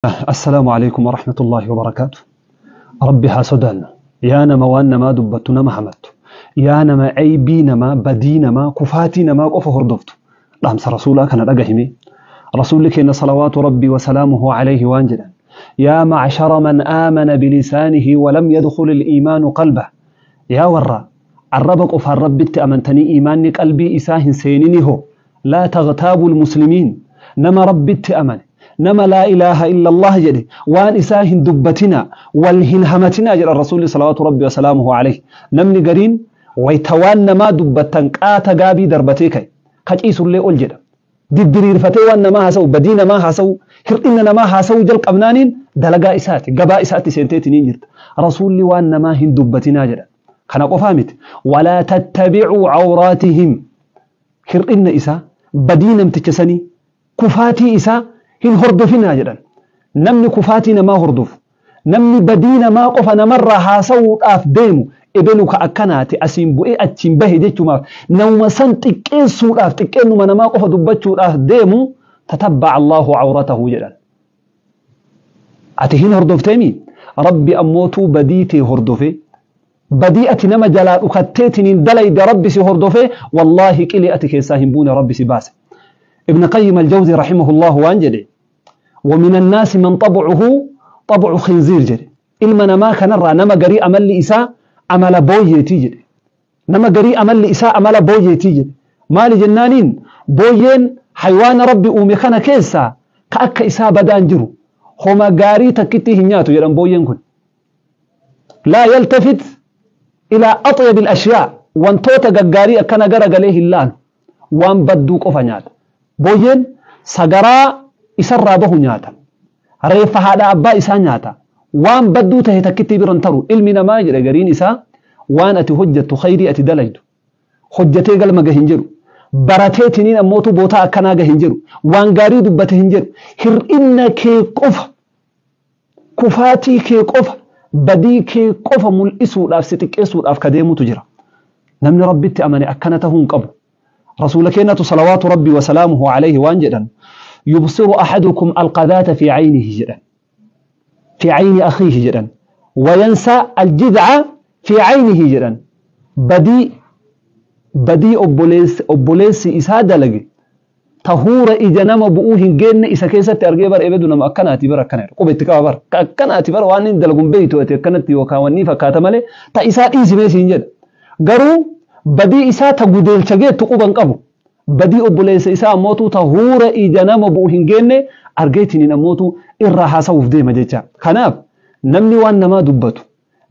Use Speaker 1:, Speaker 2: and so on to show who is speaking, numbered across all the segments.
Speaker 1: Assalaamu alaikum warahmatullaahi wabarakaatu. Rabbi haa sodaannu. Yaa nama waan namaa dubbattu nama hamattu. Yaa nama aybii namaa, badii namaa, kufaatii namaa qofa hordoftu. Dhaamsa rasuulaa kana dhagahime. Rasuulli keenya salawaatu rabbii wasalaamuhu alayhi waan jedhan. Yaa macshara man aamana bilisaanihi walam yadkhul al-iimaanu qalbah. Yaa warra arraba qofaan rabbitti amantanii iimaanni qalbii isaa hin seenini hoo. Laa taghtaabu al-muslimiin. Nama rabbitti amane. Nama laa ilaaha illallah jedhe waan isaa hin dubbatina wal hin hamatina jedha rasuulli salawaatu rabbi wasalaamuhu alayhi. Namni gariin wayta waan namaa dubbattan qaata gaabii darbatee ka'e kaciisullee ol jedha. Diddiriirfatee waan namaa haasa'u, badii namaa haasa'u, hir'ina namaa haasa'u jalqabnaaniin dalagaa isaati, gabaa isaatti seenteetiin jirta. Rasuulli waan namaa hin dubbatinaa jedha. Kana qofaa miti. Walaa tattabi'uu cawraatihim. Hir'ina isaa, badii namticha sanii, kufaatii isaa hin hordofinaa jedhan. Namni kufaatii namaa hordofu, namni badii namaa qofa namarraa haasa'uudhaaf deemu ebelu ka akkanaati asiin bu'ee achiin bahe jechumaaf namuma san xiqqeessuudhaaf xiqqeennuma namaa qofa dubbachuudhaaf deemu tatabba'a Allahu cawratahu jedhan. Ati hin hordofteemi? Rabbi ammootuu badii tee hordofe, badii ati nama jalaa dhukatteetiniin dalayde Rabbi si hordofe, wallaahi qilee ati keessaa hin buune Rabbi si baase. Ibn Qayyim al-Jawzi rahimahullahu waan jedhe, ومن الناس من طبعه طبع خنزير jedhe. Ilma namaa kanarraa nama garii amalli isaa amala booyyeetii jedhe. Nama garii amalli isaa amala booyyeetii jedhe. Maali jennaaniin booyyeen haywaana Rabbi uume kana keessaa ka akka isaa badaan jiru homa gaarii takkittii hin nyaatu jedhan booyyeen kun. Laa yaltafit ilaa axyabi al-ashyaa, wantoota gaggaarii akkana garagalee hin laalu, waan badduu qofa nyaata. Booyyeen sagaraa isarraa bahu nyaata. Reeffa haadha abbaa isaa nyaata. Waan badduu tahe takkittii biran taru. Ilmi namaa jedhe gariin isaa waan ati hojjettu khayrii ati dalaydu. Hojjetee galma gahin jedhu. Baratee tiniin ammootu bootaa akkanaa gahin jedhu. Waan gaarii dubbate hin jedhu. Hir'inna kee qofa, kufaatii kee qofa, badii kee qofa mul'isuudhaaf si xiqqeessuudhaaf ka deemutu jira. Namni Rabbitti amane akkana tahuu hin qabu. Rasuula keenyatu salawaatu rabbii wasalaamuhu alayhi waan jedhan. Yubsiru ahadukum alqadaata fi caynihi jedhan. Fi cayni akhiihi jedhan. Wayansa aljidca fi caynihi jedhan. Badii obboleessi isaa dalage tahuura ija nama bu'uu hin geenne isa keessatti argee bara ebedu nama akkanaati bara akkana jedha. Quba itti qaba bara. Ka akkanaati bara waan inni dalagu hin beektu ati akkanatti yookaan wanni fakkaata malee ta isaa dhiisimee siin jedha. Garuu badii isaa ta gudeelcha geettu quba hin qabu. Badii obboleessa isaa ammootu tahuura ija nama bu'u hin geenne argeetiniin ammootu irraa haasa'uuf deema jecha. Kanaaf namni waan namaa dubbatu,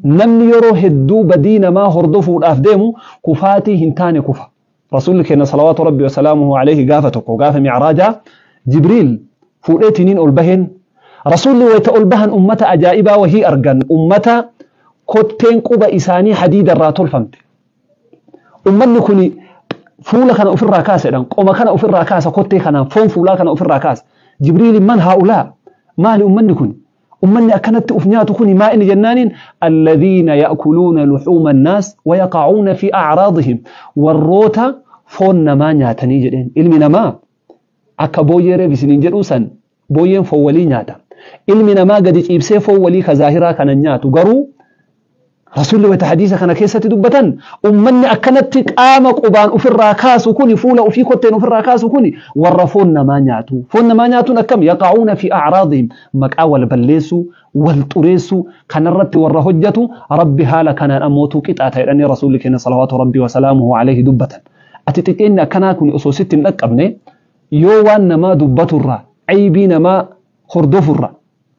Speaker 1: namni yeroo hedduu badii namaa hordofuudhaaf deemu kufaatii hin taane kufa. Rasuulli keenya salawaatu rabbi wasalaamuhu alayhi gaafa tokko gaafa mi'raajaa Jibriil fuudheetiniin ol baheen. Rasuulli wayita ol bahan ummata ajaa'ibaa wahii argan, ummata kotteen quba isaanii hadiidarraa tolfamte. Ummanni kuni fuula kana ofirraa kaasa jedhan, qoma kana ofirraa kaasa, kottee kanaan foon fuulaa kana ofirraa kaasa. Jibriil man haa'ulaa? Maali ummanni kun? Ummanni akkanatti uf nyaatu kuni maa inni jennaaniin alladhiina ya'kuluuna luhuuma annaas wa yaqa'uuna fi a'raadihim, warroota foon namaa nyaatanii jedheen. Ilmi namaa akka booyyee reef isiniin jedhuu san booyyeen foon walii nyaata. Ilmi namaa gadi ciibsee foon walii ka zaahiraa kana nyaatu. Garuu Rasuulli wayita hadiisa kana keessatti dubbatan ummanni akkanatti qaama qubaan ofirraa kaasu kuni, fuula ofii kotteen ofirraa kaasu kuni warra foon namaa nyaatu. Foon namaa nyaatuun akkam? Yaqa'uuna fi a'raadihim, maqaa wal balleessuu, wal xureessuu kanarratti warra hojjetu Rabbi haala kanaan ammootuu qixaata jedhanii Rasuulli keenya salawaatu rabbii wasalaamuhu alayhi dubbatan. Ati xiqqeenni akkanaa kun osoo sitti hin dhaqqabne yoo waan namaa dubbaturraa, aybii namaa hordofurraa,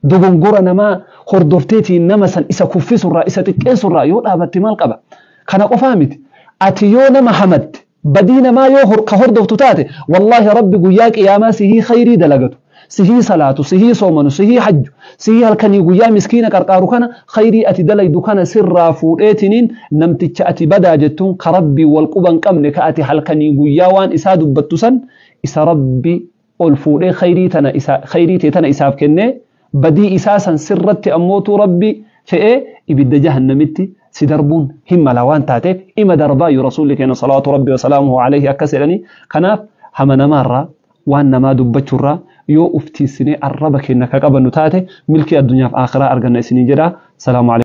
Speaker 1: dogongora namaa hordofteetiin nama san isa kuffisurraa, isa xiqqeessurraa yoo dhaabatte maal qaba? Kana qofaa miti. Ati yoo nama hamatte, badii namaa yoo ka hordoftu taate, wallaahi Rabbi guyyaa qiyaamaa sihii khayrii dalagatu, sihii salaatu, sihii soomanu, sihii hajju, sihii halkanii guyyaa miskiina qarqaaru kana khayrii ati dalaydu kana sirraa fuudheetiniin namticha ati badaa jettuun ka Rabbii wal quba hin qabne ka ati halkanii guyyaa waan isaa dubbattu san isa Rabbi ol fuudhee khayrii tana isa khayrii tee tana isaaf kennee badii isaa san sirratti ammootuu Rabbi fe'ee ibidda jahannamitti si darbuun hin mala waan taateef ima darbaayu Rasuulli keenya salawaatu Rabbi wasalaamuhu alayhi akkas jedhanii. Kanaaf hama namaarraa Waan namaa dubbachuurraa yoo uf tiisinee arraba keenya ka qabannu taate, milkii addunyaaf akhiraa arganna isiniin jedha. Salaamu alaikum.